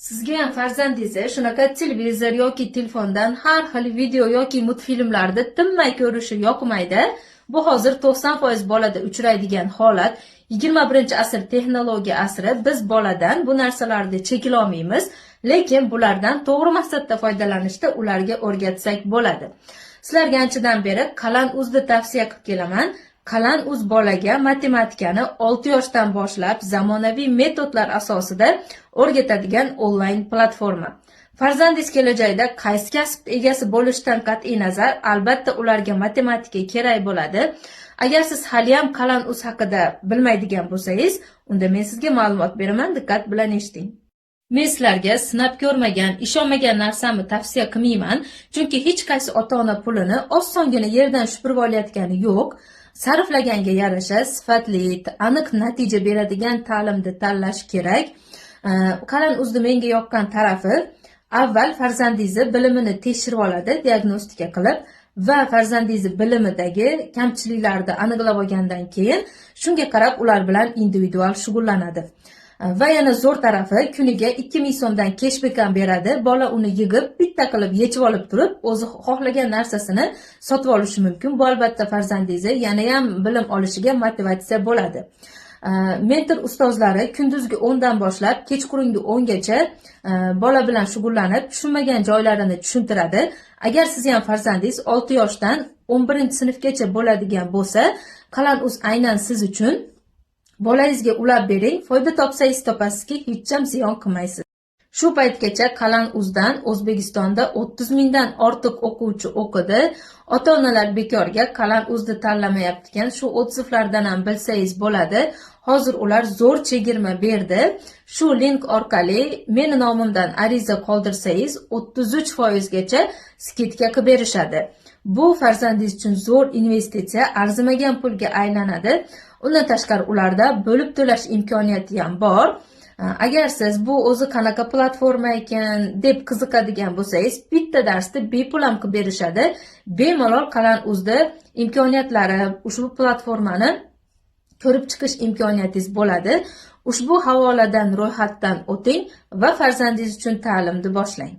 Sizga ham farzandingiz shunaqa televizor yoki telefondan har xil video yoki multfilmlarni tinmay ko'rishi yoqmaydi. Bu hozir 90% bolada uchraydigan holat. 21-asr texnologiya asri. Biz boladan bu narsalarni cheklolmaymiz, lekin bulardan to'g'ri maqsadda foydalanishda ularga o'rgatsak bo'ladi. Sizlarga anchadan beri Qalan Uzni tavsiya qilib kelaman. Qalan Uz bolaga matematikani 6 yoshdan boshlab zamonaviy metodlar asosida o'rgatadigan onlayn platforma. Farzandingiz kelajakda qaysi kasb egasi bo'lishidan qat'iy nazar, albatta ularga matematika kerak bo'ladi. Agar siz haliyam Qalan Uz haqida bilmaydigan bo'lsangiz, unda men sizga ma'lumot beraman, diqqat bilan eshiting. Men sizlarga sinab ko'rmagan, ishonmagan narsamni tavsiya qilmayman, chunki hech qaysi ota-ona pulini osongina yerdan supurib olayotgani yo'q. Sarflaganga yarasha sifatli, aniq natija beradigan ta'limni tanlash kerak. Qalan Uzni menga yoqqan tarafi, avval farzandingizni bilimini tekshirib oladi, diagnostika qilib va farzandingizni bilimidagi kamchiliklarni aniqlab olgandan keyin shunga qarab ular bilan individual shug'ullanadi. Va yana zo'r tarafi, kuniga 2000 so'mdan keshbek ham beradi. Bola uni yig'ib, bitta qilib yechib olib turib, o'zi xohlagan narsasini sotib olishi mumkin. Bu albatta farzandingizni yanayam bilim olishiga motivatsiya bo'ladi. Mentor ustozlari kunduzgi 10 dan boshlab kechqurungi 10 gacha bola bilan shug'ullanib, tushunmagan joylarini tushuntiradi. Agar sizni ham farzandingiz 6 yoshdan 11 sinfgacha bo'ladigan bo'lsa, Qalan Uz aynan siz uchun. Bolangizga ulab bering, foyda topsangiz topasizki, hech ham ziyon qilmaysiz. Shu paytgacha Qalan Uzdan O'zbekistonda 30 mingdan ortiq o'quvchi o'qidi. Ota-onalar bekorga Qalan Uzni tanlamayapti ekan. Shu отзыв lardan ham bilsangiz bo'ladi. Hozir ular zo'r chegirma berdi. Shu link orqali meni nomimdan ariza qoldirsangiz, 33% gacha скидка qilib berishadi. Bu farzandingiz uchun zo'r investitsiya, arzimagan pulga aylanadi. Undan tashqari, ularda bo'lib to'lash imkoniyati ham bor. Agar siz bu o'zi qanaqa platforma ekan deb qiziqadigan bo'lsangiz, bitta darsni bepul ham qilib berishadi. Bemalol Qalan Uzda imkoniyatlari, ushbu platformani ko'rib chiqish imkoniyatingiz bo'ladi. Ushbu havoladan ro'yxatdan o'ting va farzandingiz uchun ta'limni boshlang.